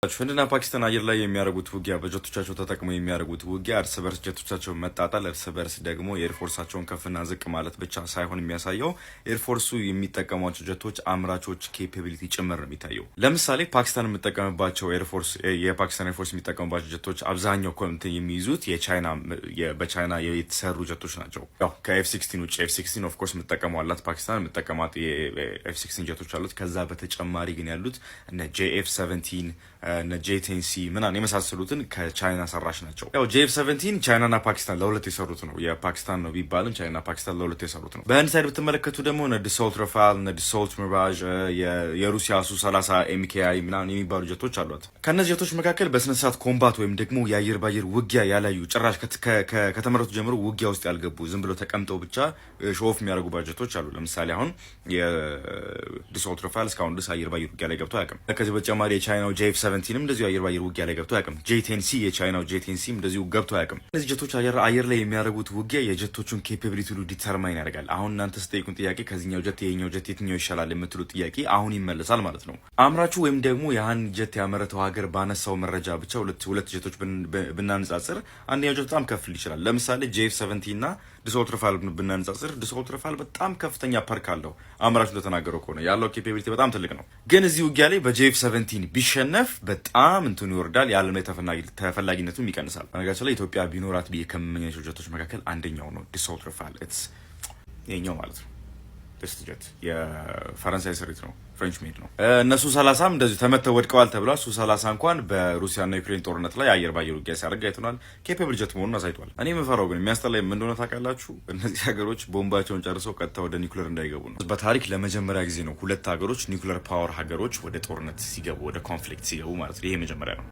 ህንድና ፓኪስታን አየር ላይ የሚያደርጉት ውጊያ፣ በጀቶቻቸው ተጠቅመው የሚያደርጉት ውጊያ እርስ በርስ ጀቶቻቸው መጣጣል፣ እርስ በርስ ደግሞ የ air force ኣቸውን ከፍና ዝቅ ማለት ብቻ ሳይሆን የሚያሳየው air force ኡ የሚጠቀሟቸው ጀቶች አምራቾች capability ጭምር ነው የሚታየው። ለምሳሌ ፓኪስታን የምጠቀምባቸው air force፣ የፓኪስታን air force የሚጠቀሙባቸው ጀቶች አብዛኛው እንትን የሚይዙት የቻይና፣ በቻይና የተሰሩ ጀቶች ናቸው። ያው ከ F-16 ውጭ፣ F-16 of course የምጠቀመው አላት ፓኪስታን፣ የምጠቀማት የ F-16 ጀቶች አሉት። ከዛ በተጨማሪ ግን ያሉት እነ JF-17፣ እነ J-10C ምናምን የመሳሰሉትን ከቻይና ሰራሽ ናቸው። ያው JF-17 ቻይናና ፓኪስታን ለሁለት የሰሩት ነው። የፓኪስታን ነው ቢባልም ቻይናና ፓኪስታን ለሁለት የሰሩት ነው። በህንድ side ብትመለከቱ ደግሞ እነ Dassault Rafale፣ እነ Dassault Mirage፣ የሩሲያ ሱ 30 MKI ምናምን የሚባሉ ጀቶች አሏት። ከእነዚህ ጀቶች መካከል በስነስርዓት combat ወይም ደግሞ የአየር ባየር ውጊያ ያላዩ፣ ጭራሽ ከተመረቱ ጀምሮ ውጊያ ውስጥ ያልገቡ፣ ዝም ብሎ ተቀምጠው ብቻ show off የሚያደርጉባቸው ጀቶች አሉ። ለምሳሌ አሁን የ Dassault Rafale እስካሁን ድረስ አየር ባየር ውጊያ ላይ ገብቶ አያውቅም። ከዚህ በተጨማሪ የቻይናው JF-17 ም እንደዚሁ አየር ባየር ውጊያ ላይ ገብቶ አያውቅም። J-10C፣ የቻይናው J-10C ም እንደዚሁ ገብቶ አያውቅም። እነዚህ ጀቶች አየር ላይ የሚያደርጉት ውጊያ የጀቶቹን capability ሁሉ determine ያደርጋል። አሁን እናንተ ስጠይቁን ጥያቄ ከዚህኛው ጀት ይሄኛው ጀት የትኛው ይሻላል የምትሉት ጥያቄ አሁን ይመለሳል ማለት ነው። አምራቹ ወይም ደግሞ ያን ጀት ያመረተው ሀገር ባነሳው መረጃ ብቻ ሁለት ሁለት ጀቶች ብናነጻጽር አንደኛው ጀት በጣም ከፍ ሊል ይችላል። ለምሳሌ JF-17 እና Dassault Rafale ብናነጻጽር Dassault Rafale በጣም ከፍተኛ perk አለው። አምራቹ እንደተናገረው ከሆነ ያለው capability በጣም ትልቅ ነው። ግን እዚህ ውጊያ ላይ በ JF-17 ቢሸነፍ በጣም እንትኑ ይወርዳል፣ የዓለም ላይ ተፈላጊነቱም ይቀንሳል። በነገራችን ላይ ኢትዮጵያ ቢኖራት ብዬ ከምመኛቸው ጀቶች መካከል አንደኛው ነው Dassault Rafale፣ ይሄኛው ማለት ነው። This jet የፈረንሳይ ስሪት ነው፣ French made ነው። እነ ሱ 30ም እንደዚሁ ተመተው ወድቀዋል ተብሏል። ሱ 30 እንኳን በሩሲያና ዩክሬን ጦርነት ላይ አየር ባየር ውጊያ ሲያደርግ አይተናል። Capable jet መሆኑን አሳይቷል። እኔ የምፈራው ግን የሚያስጠላኝ ምን እንደሆነ ታውቃላችሁ? እነዚህ ሀገሮች ቦምባቸውን ጨርሰው ቀጥታ ወደ ኒውክለር እንዳይገቡ ነው። በታሪክ ለመጀመሪያ ጊዜ ነው ሁለት ሀገሮች፣ nuclear power ሀገሮች ወደ ጦርነት ሲገቡ፣ ወደ conflict ሲገቡ ማለት ነው። ይሄ መጀመሪያ ነው።